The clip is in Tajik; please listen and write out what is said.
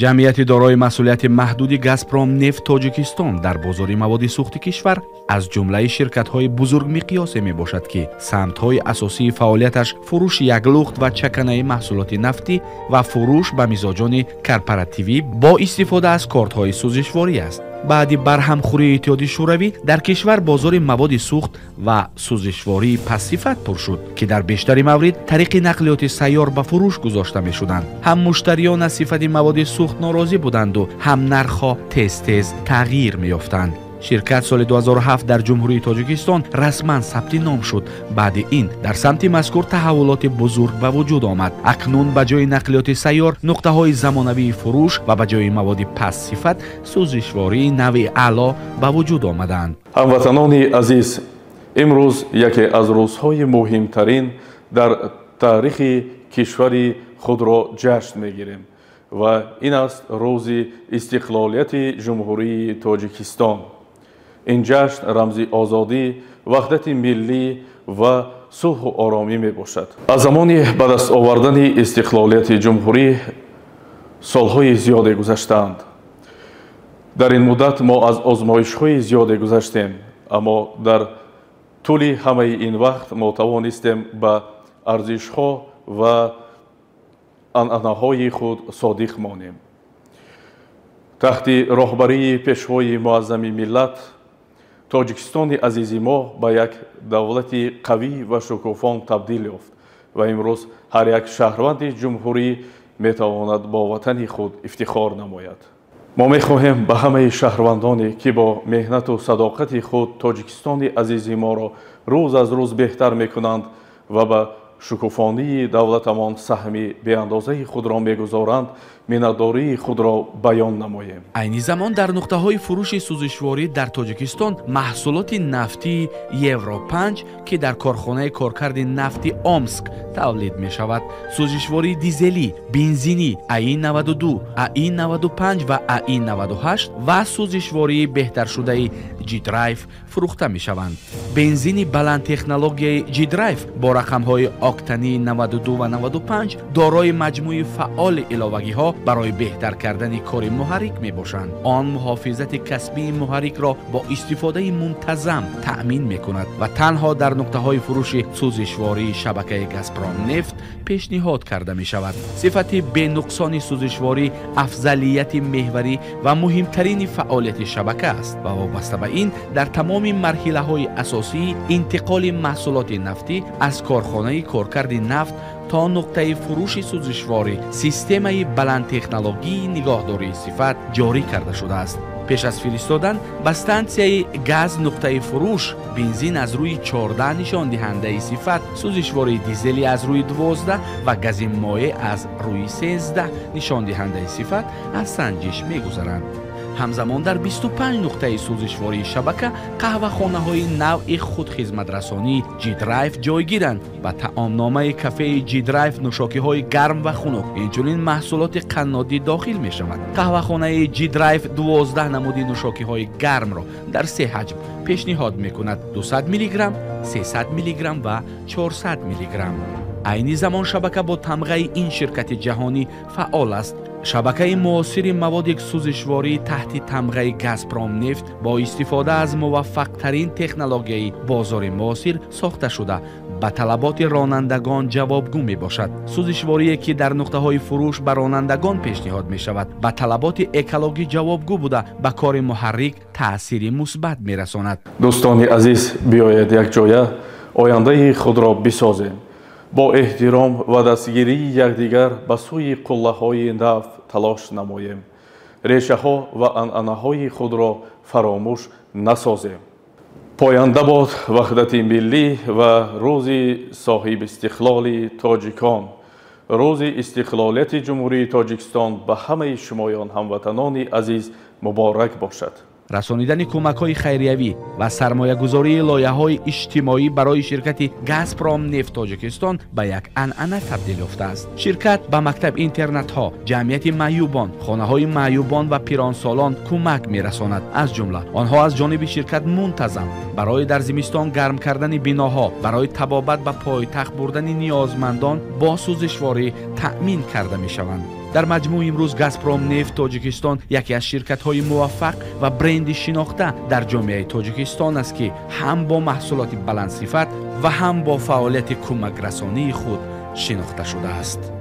Ҷамъияти дорои масъулияти маҳдуди «Газпром нефт Тоҷикистон» дар бозори маводи сӯхти кишвар аз ҷумлаи ширкатҳои бузургмиқёсе мебошад, ки самтҳои асосии фаъолияташ фурӯши яклухт ва чаканаи маҳсулоти нафтӣ ва фурӯш ба мизоҷони корпоративӣ бо истифода аз кортҳои сӯзишворӣ аст. Баъди барҳамхӯрии Иттиҳоди Шӯравӣ дар кишвар бозори маводи сӯхт ва сӯзишвории пастсифат пур шуд, ки дар бештари маврид тариқи нақлиёти сайёр ба фурӯш гузошта мешуданд. Ҳам муштариён аз сифати маводи сӯхт норозӣ буданду, ҳам нархҳо тез-тез тағйир меёфтанд. Ширкат соли 2007 дар Ҷумҳурии Тоҷикистон расман сабти ном шуд. Баъди ин дар самти мазкур таҳаввулоти бузург ба вуҷуд омад. Акнун ба ҷои нақлиёти сайёр нуқтаҳои замонавии фурӯш ва ба ҷои маводи пастсифат сӯзишвории нави аъло ба вуҷуд омаданд. Ҳамватанони азиз, имрӯз яке аз рӯзҳои муҳимтарин дар таърихи кишвари худро ҷашн мегирем ва ин аст рӯзи истиқлолияти Ҷумҳурии Тоҷикистон. Ин ҷашн рамзи озодӣ, ваҳдати миллӣ ва сулҳу оромӣ мебошад. Аз замони ба даст овардани истиқлолияти ҷумҳурӣ солҳои зиёде гузаштаанд. Дар ин муддат мо аз озмоишҳои зиёде гузаштем, аммо дар тӯли ҳамаи ин вақт мо тавонистем ба арзишҳо ва анъанаҳои худ содиқ монем. Таҳти роҳбарии Пешвои Муаззами миллат Тоҷикистони азизи мо ба як давлати қавӣ ва шукуфон табдил ёфт ва имрӯз ҳар як шаҳрванди ҷумҳурӣ метавонад бо ватани худ ифтихор намояд. Мо мехоҳем ба ҳамаи шаҳрвандоне, ки бо меҳнату садоқати худ Тоҷикистони азизи моро рӯз аз рӯз беҳтар мекунанд ва ба шукуфонии давлатамон саҳми беандозаи худро мегузоранд, миннатдории худро баён намоем. Айни замон дар нуқтаҳои фурӯши сӯзишворӣ дар Тоҷикистон маҳсулоти нафтии Евро 5, ки дар корхонаи коркарди нафти Омск тавлид мешавад, сӯзишвории дизелӣ, бензинӣ АИ 92, АИ 95 ва АИ 98 ва сӯзишвории беҳтаршудаи G-Drive фурӯхта мешаванд. Бензини баландтехнологияи G-Drive бо рақамҳои октании 92 ва 95 дорои маҷмӯи фаъоли иловагиҳо барои беҳтар кардани кори муҳаррик мебошанд. Он муҳофизати касбии муҳаррикро бо истифодаи мунтазам таъмин мекунад ва танҳо дар нуқтаҳои фурӯши сӯзишвории шабакаи «Газпром нефт» пешниҳод карда мешавад. Сифати бенуқсони сӯзишворӣ афзалияти меҳварӣ ва муҳимтарини фаъолияти шабака аст ва вобаста ба ин дар тамоми марҳилаҳои асосии интиқоли маҳсулоти нафтӣ аз корхонаи коркарди нафт то нуқтаи фурӯши сӯзишворӣ системаи баландтехнологии нигоҳдории сифат ҷорӣ карда шудааст. Пеш аз фиристодан ба стансияи газ нуқтаи фурӯш бензин аз рӯи 14 нишондиҳандаи сифат, сӯзишвории дизелӣ аз рӯи 12 ва гази моеъ аз рӯи 13 нишондиҳандаи сифат аз санҷиш мегузаранд. Ҳамзамон дар 25 нуқтаи сӯзишвории шабака қаҳвахонаҳои навъи худхизматрасонии G-Drive ҷойгиранд. Ба таомномаи кафеи G-Drive нӯшокиҳои гарм ва хунук, инчунин маҳсулоти қаннодӣ дохил мешавад. Қаҳвахонаи G-Drive 12 намуди нӯшокиҳои гармро дар се ҳаҷм пешниҳод мекунад: 200 миллиграмм, 300 миллиграмм ва 400 миллиграмм. Айни замон шабака бо тамғаи ин ширкати ҷаҳонӣ фаъол аст. Шабакаи муосири маводи сӯзишворӣ таҳти тамғаи «Газпром нефт» бо истифода аз муваффақтарин технологияи бозори муосир сохта шуда, ба талаботи ронандагон ҷавобгӯ мебошад. Сӯзишворие, ки дар нуқтаҳои фурӯш ба ронандагон пешниҳод мешавад, ба талаботи экологӣ ҷавобгӯ буда, ба кори муҳаррик таъсири мусбат мерасонад. Дӯстони азиз, биёед якҷоя ояндаи худро бисозем. Бо эҳтиром ва дастгирии якдигар ба сӯи қуллаҳои нав талош намоем. Решаҳо ва анъанаҳои худро фаромӯш насозем. Поянда бод ваҳдати миллӣ ва рӯзи соҳибистиқлоли тоҷикон. Рӯзи истиқлолияти Ҷумҳурии Тоҷикистон ба ҳамаи шумоён, ҳамватанони азиз, муборак бошад. Расонидани кӯмакҳои хайриявӣ ва сармоягузории лоиҳаҳои иҷтимоӣ барои ширкати «Газпром нефт Тоҷикистон» ба як анъана табдил ёфтааст. Ширкат ба мактаб-интернатҳо, ҷамъияти маъюбон, хонаҳои маъюбон ва пиронсолон кӯмак мерасонад. Аз ҷумла онҳо аз ҷониби ширкат мунтазам барои дар зимистон гарм кардани биноҳо, барои табобат ба пойтахт бурдани ниёзмандон бо сӯзишворӣ таъмин карда мешаванд. Дар маҷмӯъ имрӯз Газпром нефт Тоҷикистон яке аз ширкатҳои муваффақ ва бренди шинохта дар ҷомеаи Тоҷикистон аст, ки ҳам бо маҳсулоти баландсифат ва ҳам бо фаъолияти кӯмакрасонии худ шинохта шудааст.